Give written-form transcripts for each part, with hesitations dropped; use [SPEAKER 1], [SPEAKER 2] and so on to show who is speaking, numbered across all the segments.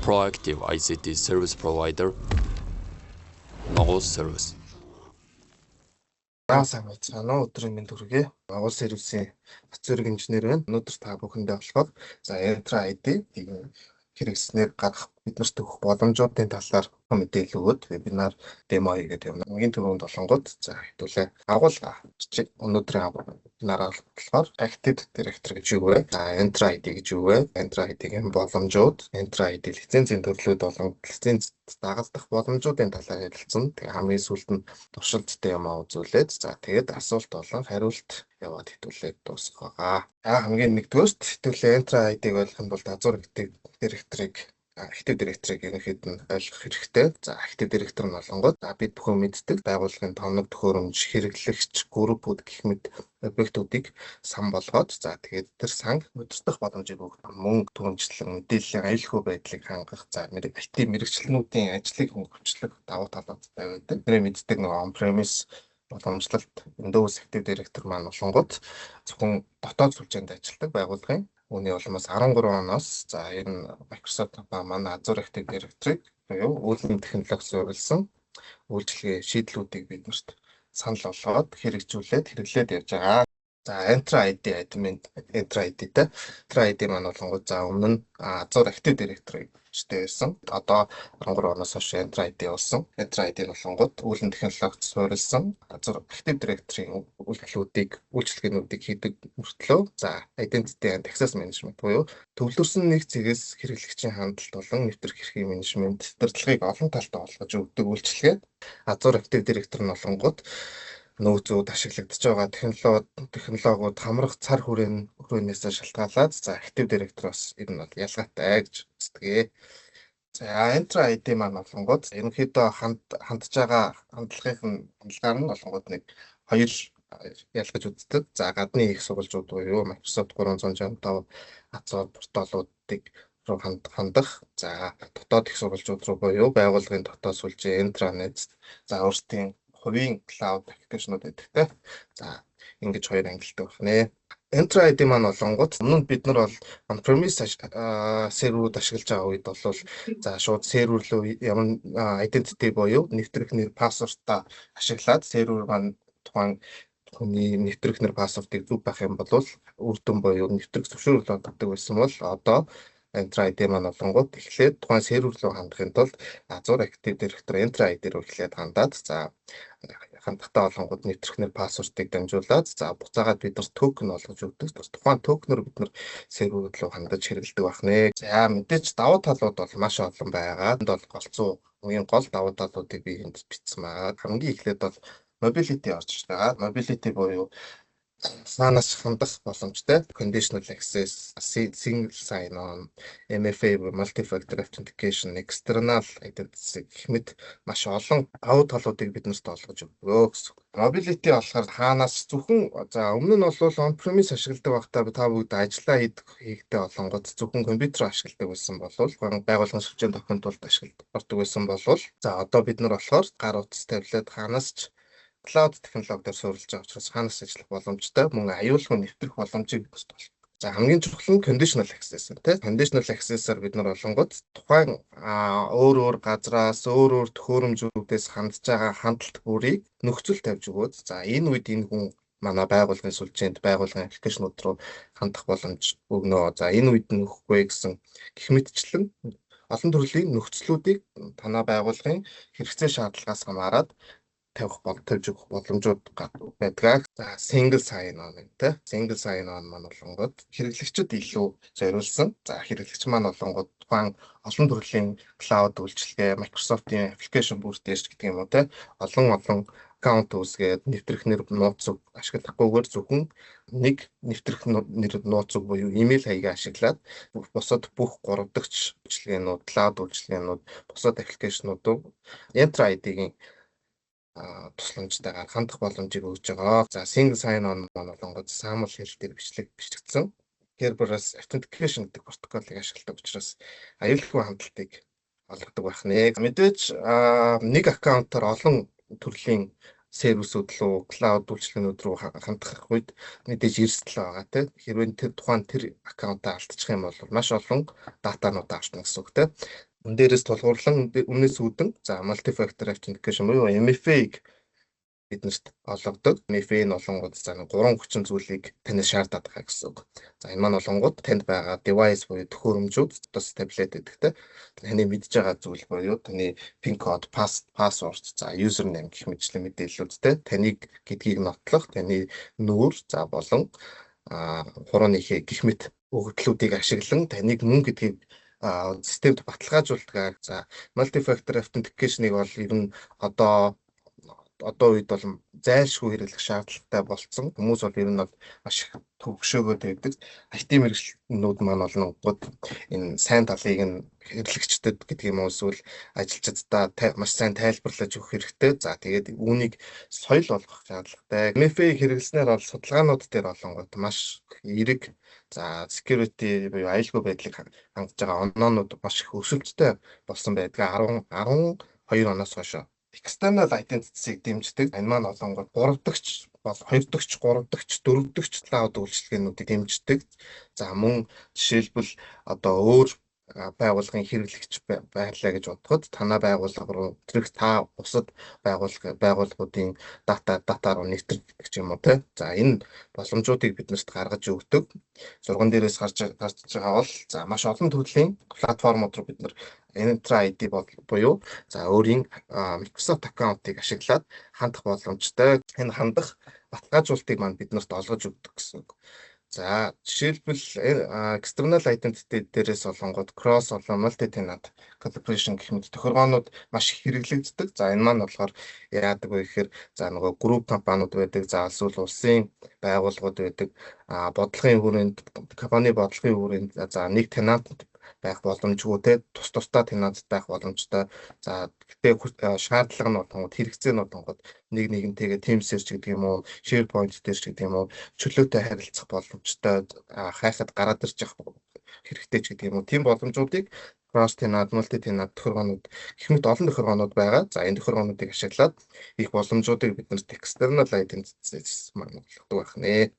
[SPEAKER 1] Proactive ICT service provider, Монгол Service.
[SPEAKER 2] За, сайн байцгаана уу? Өдрийн мэнд хүргэе. Монгол сервисийн бат зэрэг инженер байна. Өнөөдөр та бүхэндээ болохоор за Entra ID хэрэглэснээр гарах, биднэрт өгөх боломжуудын талаар мэдээлэл өгөөд вебинар демо хийгээд явна. Хамгийн түрүүнд болонгууд за хэдүүлээ агуулга өнөөдрийн вебинараар болохоор Active Directory гэж юу вэ? За, Entra ID гэж юу вэ? Entra ID-ийн боломжууд, Entra ID лицензийн төрлүүд болон лиценз дагалдах боломжуудын талаар ярилцсан. Тэгээ хамгийн сүүлд нь туршилт демо үзүүлээд, за тэгээд асуулт болон хариулт яваад хэдүүлээ дуусгах байгаа. За, хамгийн нэгдүгээрт хэдүүлээ Entra ID-г ойлгохын тулд Azure Active Directory-г, Active Directory-г ерөнхийд нь ойлгох хэрэгтэй. За, Active Directory нь болонгууд бид бүхэн мэддэг байгууллагын тоног төхөөрөмж, хэрэглэгч, группүүд гэх мэт объектуудыг сан болгоод, за тэгээд тэр санг удирдах боломжийг өгдөг. Мөн түүнчлэн мэдээллийн аюулгүй байдлыг хангах, за IT мэргэжилтнүүдийн ажлыг хөнгөвчлөх давуу талуудтай байдаг. Бидний мэддэг нэг on-premise боломжлолт Windows Active Directory маань болонгууд зөвхөн дотоод сүлжээнд ажилладаг байгууллагын. Үүний улмаас 13 оноос за энэ Microsoft компани манай Azure Active Directory буюу үүлэн технологи суурилсан үйлчилгээ шийдлүүдийг биднэрт санал болгоод хэрэгжүүлээд, хэрэглээд явж байгаа. За, Entra ID admin, Entra ID-тэй. Entra ID маань болонгууд за өмнө нь Azure Active Directory гэжтэй байсан. Одоо 13 оноос хойш Entra ID болсон. Entra ID нь болонгууд үүлэн технологид суурилсан Azure Active Directory-ийн үйлдэлүүдийг, үйлчилгээнүүдийг хийдэг мөртлөө, за Identity and Access Management буюу төвлөрсөн нэг цэгээс хэрэглэгчийн хандалт болон нэвтрэх эрхийн менежмент, удирдлагыг олон талтай олгож өгдөг үйлчилгээ. Azure Active Directory нь болонгууд нөөцүүд, ашиглагдаж байгаа технологиуд хамрах цар хүрээнээс шалтгаалаад за Active Directory бас ер нь бол ялгаатай гэж үздэг. За, Entra ID маань болонгууд ерөнхийдөө хандж байгаа хандлагын хандлагаар нь болонгууд нэг хоёр ялгаж үздэг. За, гадны их сурвалжууд буюу Microsoft 365 Azure порталуудыг руу хандах. За, дотоод их сурвалжууд руу буюу байгууллагын дотоод сүлжээ, intranet, за өөрсдийн хувийн cloud application ууд байдаг те. За, ингэж хоёр ангилдаг байна. Entra ID маань болонгууд өмнө нь бид нар бол on-premise серверүүд ашиглаж байгаа үед бол за шууд сервер рүү ямар identity буюу нэвтрэх нэр, password аа ашиглаад сервер маань тухайн хүний нэвтрэх нэр, password ыг зөв байх юм бол үр дүн буюу нэвтрэх зөвшөөрөл олгодог байсан бол одоо Entra ID маань болонгууд эхлээд тухайн сервер рүү хандахын тулд Azure Active Directory Entra ID рүү эхлээд хандаад, за хандахдаа болонгууд нэвтрэх нэр, password ыг дамжуулаад, за буцаагаад бид нар токен олгож өгдөг. Тухайн токеноор бид нар сервер рүү хандаж хэрэглэдэг байх нэ. За, мэдээж давуу талууд бол маш олон байгаа. Энд бол голцоо хамгийн гол давуу талуудыг би энд бичсэн байгаа. Хамгийн эхлээд бол mobility орж ирж байгаа. Mobility буюу хаанаас хандах боломжтой. Conditional access, single sign-on, MFA, multi-factor authentication, external identity гэх мэт маш олон давуу талуудыг биднэрт олгож өгөө гэсэн. Mobility болохоор хаанаас зөвхөн, за өмнө нь бол on-premise ашигладаг байхдаа та бүгд ажиллаа хийхдээ болонгууд зөвхөн компьютер ашигладаг байсан бол байгууллагын сүлжээнд тохион тулд ашигладаг байсан бол, за одоо бид нар болохоор гар утас, таблет, хаанаас ч cloud технологи дээр суурилж байгаа учраас хаанаас ажиллах боломжтой, мөн аюулгүй нэвтрэх боломжийг биднэрт олгодог. За, хамгийн чухал нь conditional access тий. Conditional access-аар бид нар болонгууд тухайн өөр өөр газраас, өөр өөр төхөөрөмжүүдээс хандж байгаа хандалт бүрийг нөхцөл тавьж өгөөд, за энэ үед энэ хүн манай байгууллагын сүлжээнд, байгууллагын application ууд руу хандах боломж өгнө. За, энэ үед нь өгөхгүй гэсэн гэх мэтчлэн олон төрлийн нөхцлүүдийг танай байгууллагын хэрэгцээ шаардлагаас хамаарат тавих бол тавьж өгөх боломжууд байдаг. За, single sign on гэх тэ. Single sign on маань болонгууд хэрэглэгчид илүү зориулсан. За, хэрэглэгч маань болонгууд тухайн олон төрлийн cloud үйлчилгээ, Microsoft-ийн application бүртээж гэдэг юм уу те. Олон олон аккаунт үүсгээд нэвтрэх нэр, нууц үг ашиглахгүйгээр зөвхөн нэг нэвтрэх нэр, нууц үг буюу имэйл хаягаа ашиглаад бусад бүх 3 дахь үйлчилгээнүүд, cloud үйлчилгээнүүд, бусад application ууд руу Entra ID-гийн тусламжтайгаар хандах боломжийг өгж байгаа. За, single sign on маань болонгууд SAML хэл дээр бичлэг бичигдсэн. Kerberos authentication гэдэг протоколыг ашигладаг учраас аюулгүй хандалтыг олгодог байх нэ. Мэдээж нэг аккаунтаар олон төрлийн сервисүүд рүү, cloud үйлчилгээнүүд рүү хандах үед мэдээж эрсдэл байгаа тийм. Хэрвээ тэр тухайн тэр аккаунтаа алдчих юм бол маш олон data нуудаа алдна гэсэн үг тийм. Энэ дээрээс тулгуурлан өмнөөс үүдэн за multi-factor authentication буюу MFA-г биднэрт олгодог. MFA нь болонгууд за гурван хүчин зүйлийг танаас шаардаад байгаа гэсэн үг. За, энэ маань болонгууд танд байгаа device буюу төхөөрөмжүүд, одоо таблет гэдэгтэй таны мэдж байгаа зүйл буюу таны PIN код, password, за username гэх мэтчлэн мэдээллүүдтэй таныг гэдгийг нотлох, таны нүүр, за болон хурууны гэх мэт өгөгдлүүдийг ашиглан таныг мөн гэдгийг системд баталгаажуулдаг. За, multi-factor authentication-ыг бол ер нь одоо үед бол зайлшгүй хэрэглэх шаардлагатай болцсон. Хүмүүс бол ер нь бол маш их төвөгшөөгөөд байдаг. IT мэргэжилтнүүд маань бол энэ сайн талыг нь хэрэглэгчдэд гэдэг юм уу, эсвэл ажилчдаа маш сайн тайлбарлаж өгөх хэрэгтэй. За, тэгээд үүнийг соёл болгох шаардлагатай. MFA хэрэглэснээр бол судалгаанууд дээр болонгууд маш эерэг, за security буюу аюулгүй байдлыг хангаж байгаа оноонууд маш их өсөлттэй болсон байдаг. 10 12 оноос хойш external identity-г дэмждэг. Энэ маань болонгууд 3 дахь бол 2 дахь, 3 дахь, 4 дахь cloud үйлчилгээнүүдийг дэмждэг. За, мөн жишээлбэл одоо өөр байгууллагын хэрэглэгч байлаа гэж бодоход танай байгууллага руу тэрх та бусад байгууллагуудын дата руу нэвтрэх гэдэг ч юм уу, те. За, энэ боломжуудыг биднэрт гаргаж өгдөг. Зурган дээрээс гарч байгаа бол за маш олон төрлийн платформуд руу бид нар Entra ID буюу за өөрийн Microsoft аккаунтыг ашиглаад хандах боломжтой. Энэ хандах баталгаажуулалтыг маань биднэрт олгож өгдөг гэсэн үг. За, жишээлбэл external identity дээрээс болонгууд cross болон multi tenant collaboration гэх мэт тохиргоонууд маш их хэрэглэгддэг. За, энэ маань болохоор яадаг вэ гэхээр за нөгөө group компаниуд байдаг, за эсвэл улсын байгууллагууд байдаг. Бодлогын хүрээнд, компани бодлогын хүрээнд за нэг tenant байх боломжгүй, те, тус тусдаа tenant байх боломжтой. За, гэхдээ шаардлага нь болонгууд, хэрэгцээ нь болонгууд нэг нэгнтэйгээ Teams-ээр ч гэдэг юм уу, SharePoint дээр ч гэдэг юм уу, чөлөөтэй харилцах боломжтой, хайхад гараад ирж явах хэрэгтэй ч гэдэг юм уу. Тийм боломжуудыг cross tenant, multi tenant тохиргоонууд гэх мэт олон тохиргоонууд байгаа. За, энэ тохиргоонуудыг ашиглаад их боломжуудыг бид нарт external identity маань олгодог байх нэ.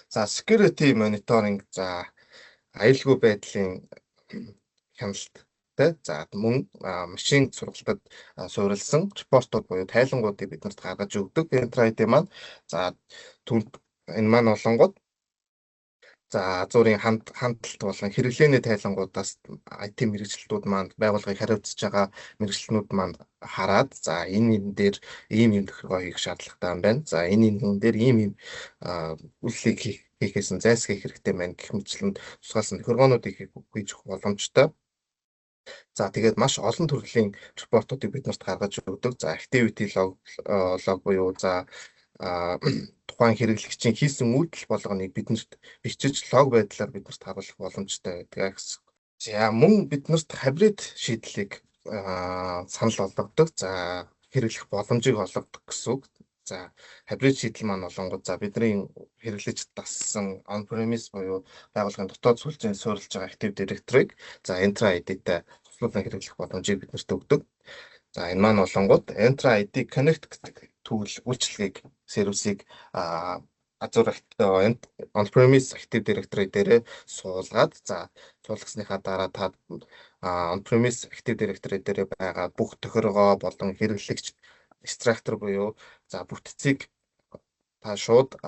[SPEAKER 2] За, security monitoring, за аюулгүй байдлын хяналт, тэ. За, мөн машин сургалтад суурилсан report ууд буюу тайлангуудыг биднэрт гаргаж өгдөг. Entra ID маань за түнд энэ маань болонгууд за Azure-ын хандлт болон хэрэглээний тайлангуудаас IT мэргэжилтүүд маань, байгууллагыг хариуцж байгаа мэргэжилтнүүд маань хараад, за энэ энэ дээр ийм юм тохиргоо хийх шаардлагатай юм байна. За, энэ энэ хүн дээр ийм ийм үйлчлэгийг хийхээс нь зайлсхийх хэрэгтэй байна гэх мэтчлэн тусгаалсан тохиргоонуудыг хийж өгөх боломжтой. За, тэгээд маш олон төрлийн report уудыг бид нарт гаргаж өгдөг. За, activity log буюу за тухайн хэрэглэгчийн хийсэн үйлдэл болгоныг биднэрт бичиж log байдлаар биднэрт харуулах боломжтой байдаг гэсэн. За, мөн биднэрт hybrid шийдлийг санал болгодог. За, хэрэглэх боломжийг олгодог гэсэн үг. За, hybrid шийдэл маань болонгууд за бидний хэрэглэж дассан on-premise буюу байгууллагын дотоод сүлжээнд суурилж байгаа Active Directory-г за Entra ID-тэй туслуулан хэрэглэх боломжийг биднэрт өгдөг. За, энэ маань болонгууд Entra ID Connect гэдэг tool үйлчилгээг, сервисийг Azure on-premise Active Directory дээрээ суулгаад, за суулгасныхаа дараа та on-premise Active Directory дээрээ байгаа бүх тохиргоо болон хэрэглэгч structure буюу за бүтцийг та шууд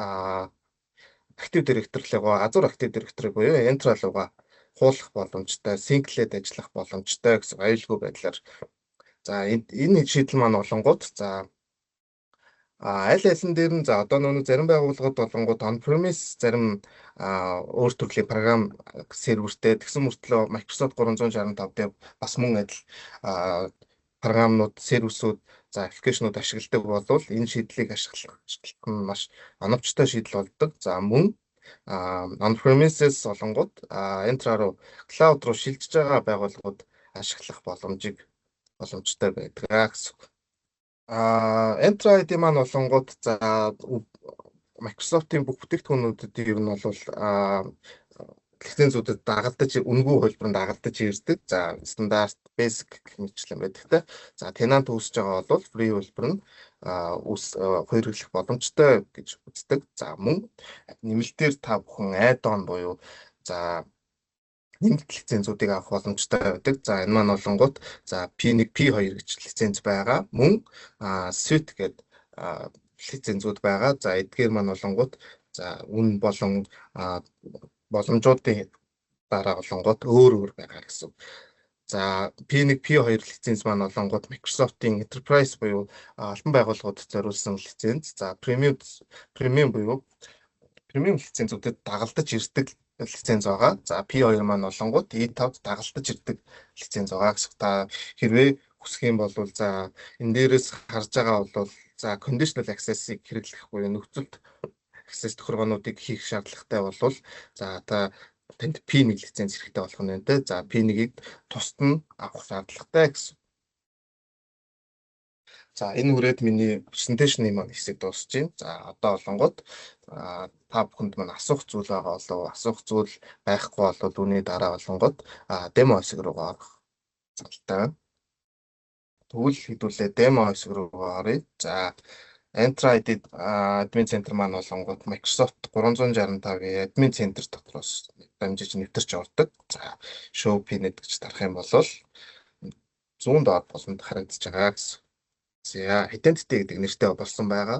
[SPEAKER 2] Active Directory руугаа, Azure Active Directory буюу Entra руугаа хуулах боломжтой, sync лээд ажиллах боломжтой гэсэн аюулгүй байдлаар. За, энэ шийдэл маань болонгууд за аль алин дээр нь за одоо нөгөө зарим байгууллагууд болонгууд on-premise зарим өөр төрлийн програм сервертэй тэгсэн мөртлөө Microsoft 365 дээр бас мөн адил програмнууд, сервисүүд, за application ууд ашигладаг болвол энэ шийдлийг ашиглах нь маш оновчтой шийдэл болдог. За, мөн on-premises болонгууд Entra руу, cloud руу шилжиж байгаа байгууллагууд ашиглах боломжтой байдаг гэсэн үг. Entra ID маань болонгууд за Microsoft-ийн бүх бүтээгдэхүүнүүдэд ер нь бол лицензүүдэд дагалдаж, үнэгүй хувилбаранд дагалдаж ирдэг. За, стандарт, basic гэх мэтчлэн байдаг те. За, tenant үүсэж байгаа бол free хувилбар нь үүс хэрэглэх боломжтой гэж үздэг. За, мөн нэмэлтээр та бүхэн add-on буюу за Нэмэлт лицензүүдийг авах боломжтой байдаг. За, энэ маань болонгууд за P1, P2 гэж лиценз байгаа. Мөн Suite гэдэг лицензүүд байгаа. За, эдгээр маань болонгууд за үн болон боломжуудын дараа болонгууд өөр өөр байгаа гэсэн. За, P1, P2 лиценз маань болонгууд Microsoft-ийн Enterprise буюу албан байгууллагуудад зориулсан лиценз. За, premium буюу premium лицензүүдэд дагалдаж ирдэг лиценз байгаа. За, P2 маань болонгууд E5-д дагалдаж ирдэг лиценз байгаа гэсэн. Та хэрвээ хүсэх юм бол за энэ дээрээс харж байгаа бол за conditional access-ыг хэрэглэх буюу нөхцөлт access тохиргоонуудыг хийх шаардлагатай бол за та танд P1 лиценз хэрэгтэй болох нь байна те. За, P1-ийг тусад нь авах шаардлагатай гэсэн. За, энэ хүрээд миний presentation ы маань хэсэг дуусж байна. За, одоо болонгууд та бүхэнд маань асуух зүйл байгаа болов, асуух зүйл байхгүй бол үүний дараа болонгууд демо хэсэг рүү орох залттай байна. Тэгвэл хэдүүлээ демо хэсэг рүү оръё. За, Entra ID admin center маань болонгууд Microsoft 365-ийн admin center дотроос дамжиж нэвтэрч ордог. За, show pin гэж дарах юм бол зүүн доор болонд харагдаж байгаа гэсэн. За, identity гэдэг нэртэй болсон байгаа.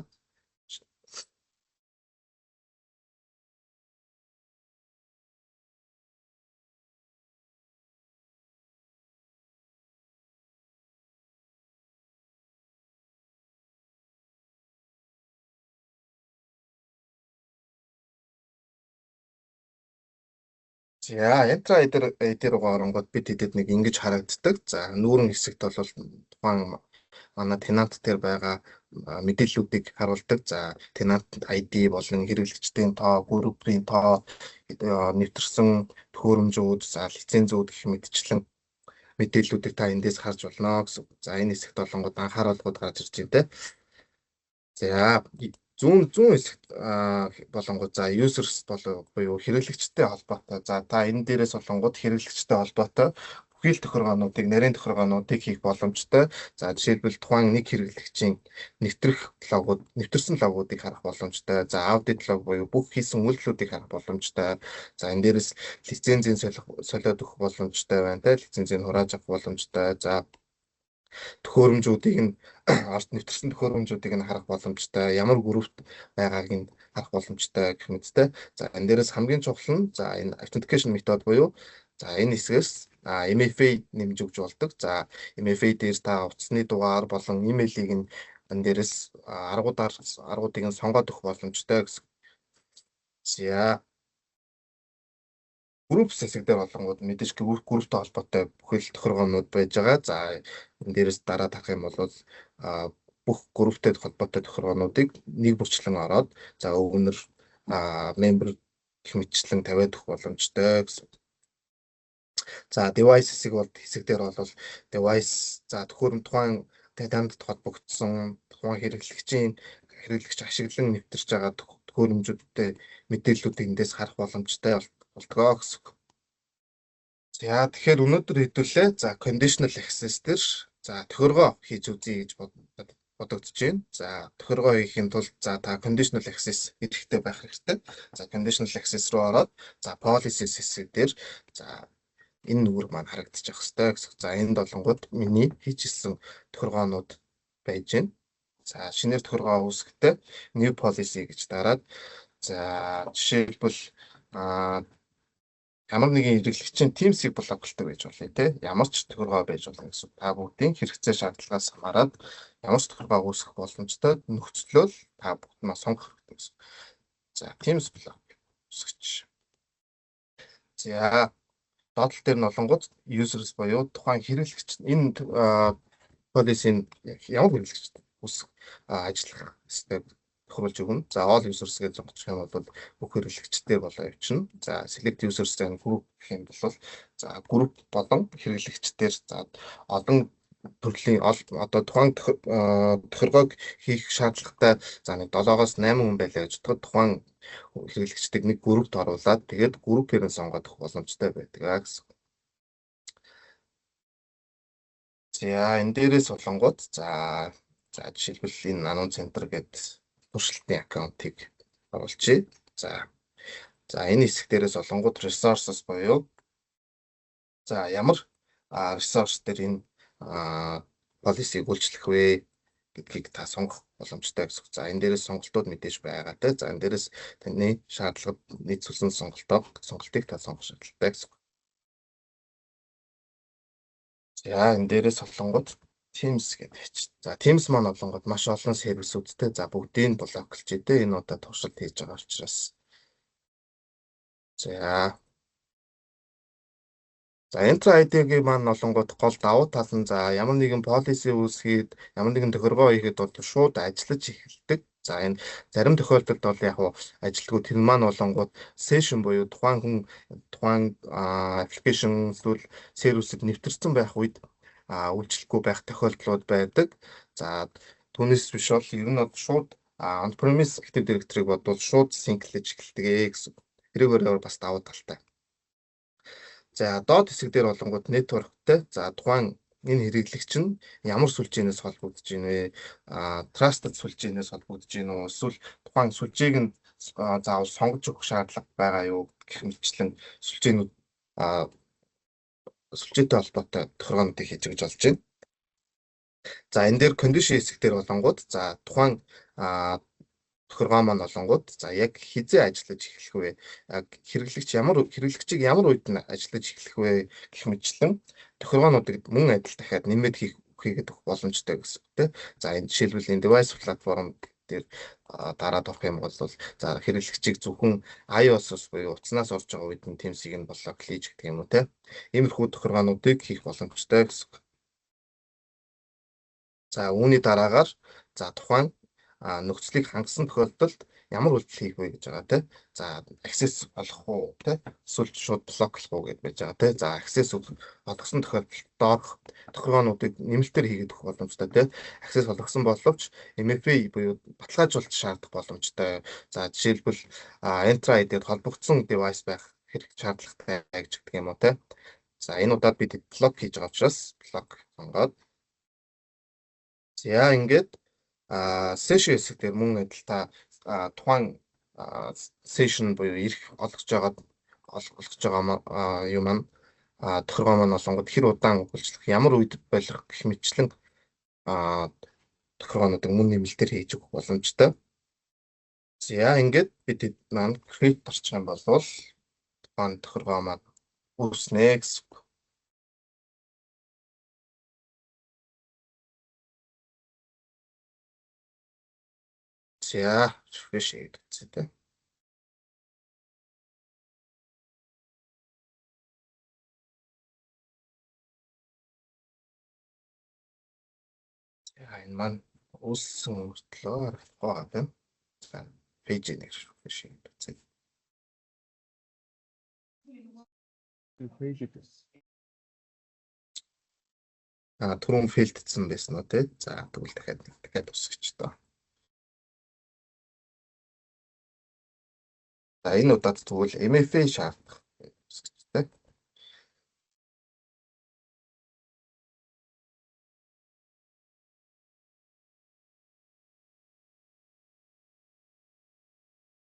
[SPEAKER 2] За, Entra ID руугаа оронгууд бид хэдэд нэг ингэж харагддаг. За, нүүрэн хэсэгт бол тухайн манай tenant дээр байгаа мэдээллүүдийг харуулдаг. За, tenant ID болон хэрэглэгчдийн тоо, группийн тоо, нэвтэрсэн төхөөрөмжүүд, за лицензүүд гэх мэтчлэн мэдээллүүдийг та эндээс харж болно гэсэн. За, энэ хэсэгт болонгууд анхааруулгууд гарч ирж байна те. За, зүүн хэсэгт болонгууд за users болоо буюу хэрэглэгчтэй холбоотой. За, та энэ дээрээс болонгууд хэрэглэгчтэй холбоотой бүхий л тохиргоонуудыг, нарийн тохиргоонуудыг хийх боломжтой. За, жишээлбэл тухайн нэг хэрэглэгчийн нэвтрэх log ууд, нэвтэрсэн log уудыг харах боломжтой. За, audit log буюу бүх хийсэн үйлдэлүүдийг харах боломжтой. За, энэ дээрээс лицензийн солиод өгөх боломжтой байна те. Лицензийг хурааж авах боломжтой. За, төхөөрөмжүүдийг нь орт нэвтэрсэн төхөөрөмжүүдийг нь харах боломжтой, ямар группт байгааг нь харах боломжтой гэх мэттэй. За, энэ дээрээс хамгийн чухал нь за энэ authentication method буюу за энэ хэсгээс MFA нэмж өгч болдог. За, MFA дээр та утасны дугаар болон имэйлийг нь энэ дээрээс аргуудыг нь сонгоод өгөх боломжтой гэсэн. За, group хэсэг дээр болонгууд мэдээж групптэй холбоотой бүхэл тохиргоонууд байж байгаа. За, энэ дээрээс дараа дарах юм бол бүх групптэй холбоотой тохиргоонуудыг нэг бүрчлэн ороод за owner, member гэх мэтчлэн тавиад өгөх боломжтой гэсэн. За, device хэсэг бол хэсэг дээр бол device за тухайн танд холбогдсон тухайн хэрэглэгч ашиглан нэвтэрч байгаа төхөөрөмжүүдтэй мэдээллүүдийг эндээс харах боломжтой болдгоо гэсэн. За, тэгэхээр өнөөдөр хэдүүлээ за conditional access дээр за тохиргоо хийж үзье гэж бодогдож байна. За, тохиргоо хийхийн тулд за та conditional access эрхтэй байх хэрэгтэй. За, conditional access руу ороод за policies хэсэг дээр за энэ нүгэр маань харагдчих хэвээр гэсэн. За, энд болонгууд миний хийжсэн тохиргоонууд байж байна. За, шинээр тохиргоо үүсгэхдээ new policy гэж дараад за жишээлбэл ямар нэгэн хэрэглэгчийн Teams-ийг block лдог байж болно те. Ямар ч тохиргоо байж болно гэсэн. Та бүгдийн хэрэгцээ шаардлагаас хамаарат ямар ч тохиргоо үүсгэх боломжтой нөхцлөөл та бүгд нь сонгох хэрэгтэй гэсэн. За, Teams block үүсгэж. За, доотлол дээр нь болонгууд users буюу тухайн хэрэглэгч энэ policy-н ямар хэрэглэгч үүсгэх ажиллах ёстой тохируулж өгнө. За, all users гэж сонгочих юм бол бүх хэрэглэгчдээ болоо явчихна. За, select users and group гэх юм бол за group болон хэрэглэгчдээр за олон төрлийн одоо тухайн тохиргоог хийх шаардлагатай за нэг 7-оос 8 хүн байлаа гэж бодоход тухайн хэрэглэгчдийг нэг группт оруулаад тэгээд группээр нь сонгоод өгөх боломжтой байдаг гэсэн. За, энэ дээрээс болонгууд за за жишээлбэл энэ Nano Center гэдэг туршилтын аккаунтыг оруулчихъя. За, энэ хэсэг дээрээс олонгууд resources буюу За, ямар resource дээр энэ policy-г үйлчлэх вэ гэдгийг та сонгох боломжтой гэсэн. За, энэ дээрээс сонголтууд мэдээж байгаа те. За, энэ дээрээс таны шаардлагад нийцүүлсэн сонголтыг та сонгох шаардлагатай гэсэн. За, энэ дээрээс солонгууд Teams гэдэг чи. За, Teams маань болонгод маш олон сервисүүдтэй. За, бүгдийг block-лж дээ. Энэ удаа туршилт хийж байгаа учраас. За. За, Entra ID-гийн маань болонгууд гол давуу тал нь, за, ямар нэгэн policy үүсгээд, ямар нэгэн тохиргоо хийхэд бол шууд ажиллаж эхэлдэг. За, энэ зарим тохиолдолд бол яг ажилтгүй, тэр маань болонгууд session буюу тухайн хүн тухайн application эсвэл сервисэд нэвтэрсэн байх үед үйлчлэхгүй байх тохиолдлууд байдаг. За, түүнээс биш бол ер нь бол шууд on-premise Active Directory-г бодвол шууд sync-лэж эхэлдэг ээ гэсэн. Тэрүүгээр бас давуу талтай. За, доод хэсэг дээр болонгууд network-тэй. За, тухайн энэ хэрэглэгч нь ямар сүлжээнээс холбогдож байна вэ? Trusted сүлжээнээс холбогдож байна уу? Эсвэл тухайн сүлжээг нь заавал сонгож өгөх шаардлага байгаа юу гэх мэтчлэн сүлжээнүүд, сүлжээтэй холбоотой тохиргоонуудыг хийж өгч болж байна. За, энэ дээр condition хэсэг дээр болонгууд, за, тухайн тохиргоо маань болонгууд, за, яг хэзээ ажиллаж эхлэх вэ? Яг хэрэглэгч ямар хэрэглэгчийг ямар үед нь ажиллаж эхлэх вэ гэх мэтчлэн тохиргоонуудыг мөн адил дахиад нэмээд хийгээд өгөх боломжтой гэсэн үг тийм. За, энэ жишээлбэл энэ device platform дээр дараад орох юм бол, за, хэрэглэгчийг зөвхөн iOS-оос буюу утаснаас орж байгаа үед нь Teams-ийг нь block хийж гэдэг юм уу те. Иймэрхүү тохиргоонуудыг хийх боломжтой гэсэн үг. За, үүний дараагаар, за, тухайн нөхцөлийг хангасан тохиолдолд ямар үйлдэл хийх вэ гэж байгаа те. За, access олгох уу те, эсвэл шууд block-лох уу гэдээ байж байгаа те. За, access олгосон тохиолдолд доорх тохиргоонуудыг нэмэлтээр хийгээд өгөх боломжтой те. Access олгосон боловч MFA буюу баталгаажуулалт шаардах боломжтой. За, жишээлбэл Entra ID-д холбогдсон device байх хэрэг шаардлагатай гэж гэдэг юм уу те. За, энэ удаад бид block хийж байгаа учраас block сонгоод, за, ингээд session хэсэг дээр мөн адил та тухайн session буюу эрх олгож байгаа юм маань, тохиргоо маань болонгод хэр удаан үйлчлэх, ямар үед болох гэх мэтчлэн тохиргоонуудыг мөн нэмэлтээр хийж өгөх боломжтой. За, ингээд бид маань create орчих юм бол тухайн тохиргоо маань үүснэ гэсэн үг. За, refresh хийгээд үзье те. За, энэ маань үүссэн мөртлөө харагдахгүй байгаа юм. За, page нэг refresh хийгээд үзье.
[SPEAKER 3] Page байсан.
[SPEAKER 2] Түрүүн fail-дсэн байсан уу те. За, тэгвэл дахиад дахиад үсгэж тоо. За, энэ удаад тэгвэл MFA шаардах үсгэж те.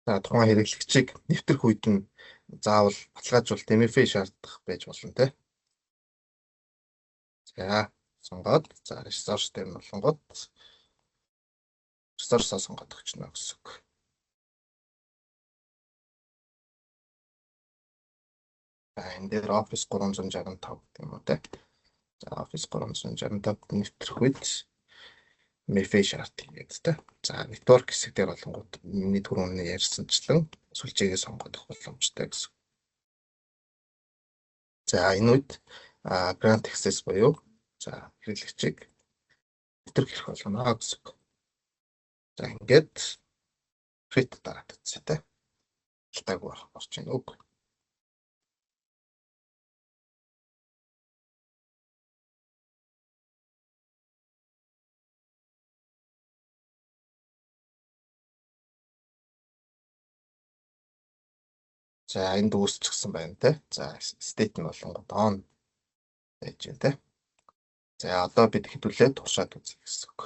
[SPEAKER 2] За, тухайн хэрэглэгчийг нэвтрэх үед нь заавал баталгаажуулалт MFA шаардах байж болно те. За, сонгоод, за, resource дээр нь болонгууд resource-аа сонгоод өгчнө гэсэн үг. За, энэ дээр Office 365 гэдэг юм уу те. За, Office 365 нэвтрэх үед MFA шаарддаг гэдэг те. За, network хэсэг дээр болонгууд миний түрүүний ярьсанчлан сүлжээгээ сонгоод өгөх боломжтой гэсэн. За, энэ үед grant access буюу, за, хэрэглэгчийг нэвтрэх хэрэг болгоно гэсэн үг. За, ингээд create дараад үзье те. Алтаагүй орж ийн үг. За, энд үүсчихсэн байна те. За, state нь болонгод on байж байна те. За, одоо бид хэдүүлээ туршаад үзье гэсэн үг.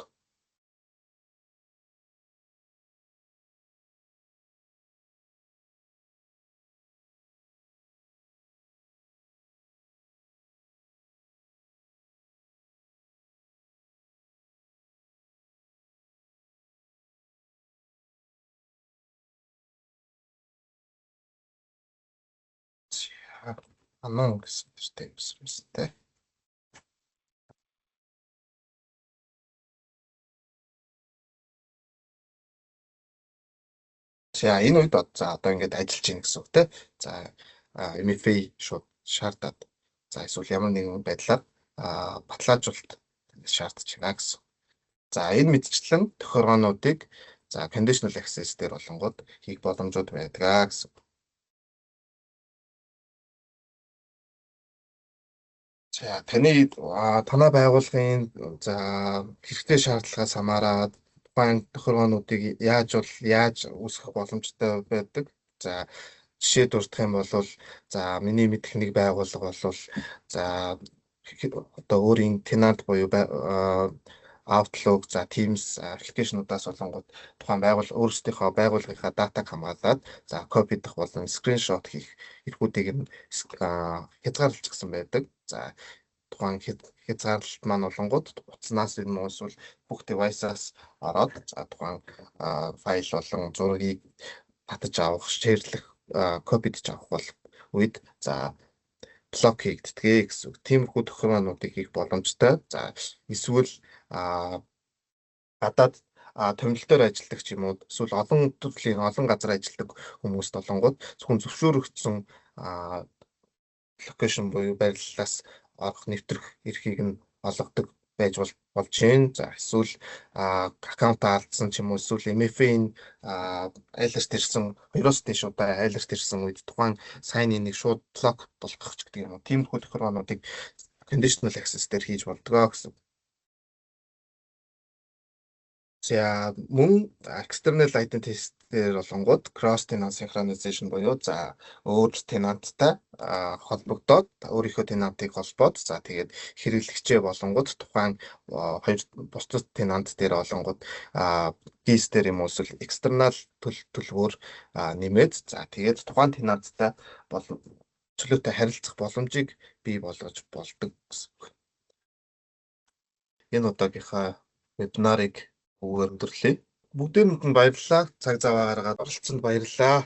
[SPEAKER 2] Анан гэсэн нэртэй user байсан те. За энэ үед за одоо ингээд ажиллаж байна гэсэн үг те. За MFA шууд шаардаад за эсвэл ямар нэгэн байдлаар баталгаажуулалт шаардж байна гэсэн. За энэ мэтчлэн тохиргоонуудыг за conditional access дээр болонгууд хийх боломжууд байдаг гэсэн. За таны танай байгууллагын за хэрэгтэй шаардлагаас хамаарат тухайн тохиргоонуудыг яаж үүсгэх боломжтой байдаг. За жишээ дурдах юм бол за миний мэдэх нэг байгууллага бол за одоо өөрийн tenant буюу Outlook, за Teams application уудаас болонгууд тухайн өөрсдийнхөө байгууллагынхаа data г хамгаалаад за copy дох болон screenshot хийх эрхүүдийг нь хязгаарлалчихсан байдаг. За тухайн хязгаарлалт маань болонгууд утаснаас юм уу эсвэл бүх device аас ороод за тухайн файл болон зургийг татаж авах, share лэх, copy дож авах бол үед за block хийгддэг гэсэн үг. Тиймэрхүү тохиолдлуудыг хийх боломжтой. За эсвэл гадаад томилолтоор ажилладаг ч юм уу эсвэл олон төрлийн олон газар ажилладаг хүмүүст болонгууд зөвхөн зөвшөөрөгдсөн location буюу байрлалаас орох, нэвтрэх эрхийг нь олгодог байж болж байна. За эсвэл account аа алдсан ч юм уу эсвэл MFA-ийн alert ирсэн, 2-оос дээш удаа alert ирсэн үед тухайн sign in-ыг шууд block болгох ч гэдэг юм уу. Тиймэрхүү тохиргоонуудыг conditional access дээр хийж болдгоо гэсэн. За мөн external identity дээр болонгууд cross tenant synchronization буюу за өөр tenant тай холбогдоод, өөрийнхөө tenant ыг холбоод, за тэгээд хэрэглэгчээ болонгууд тухайн хоёр бусдад tenant дээр болонгууд keys дээр юм уу эсвэл external төлөвөөр нэмээд, за тэгээд тухайн tenant тай бол чөлөөтэй харилцах боломжийг бий болгож болдог гэсэн үг. Энэ удаагийнхаа вебинарыг өндөрлөе. Бүгдээрэнд нь баярлалаа. Цаг зав гаргаад оролцсонд баярлалаа.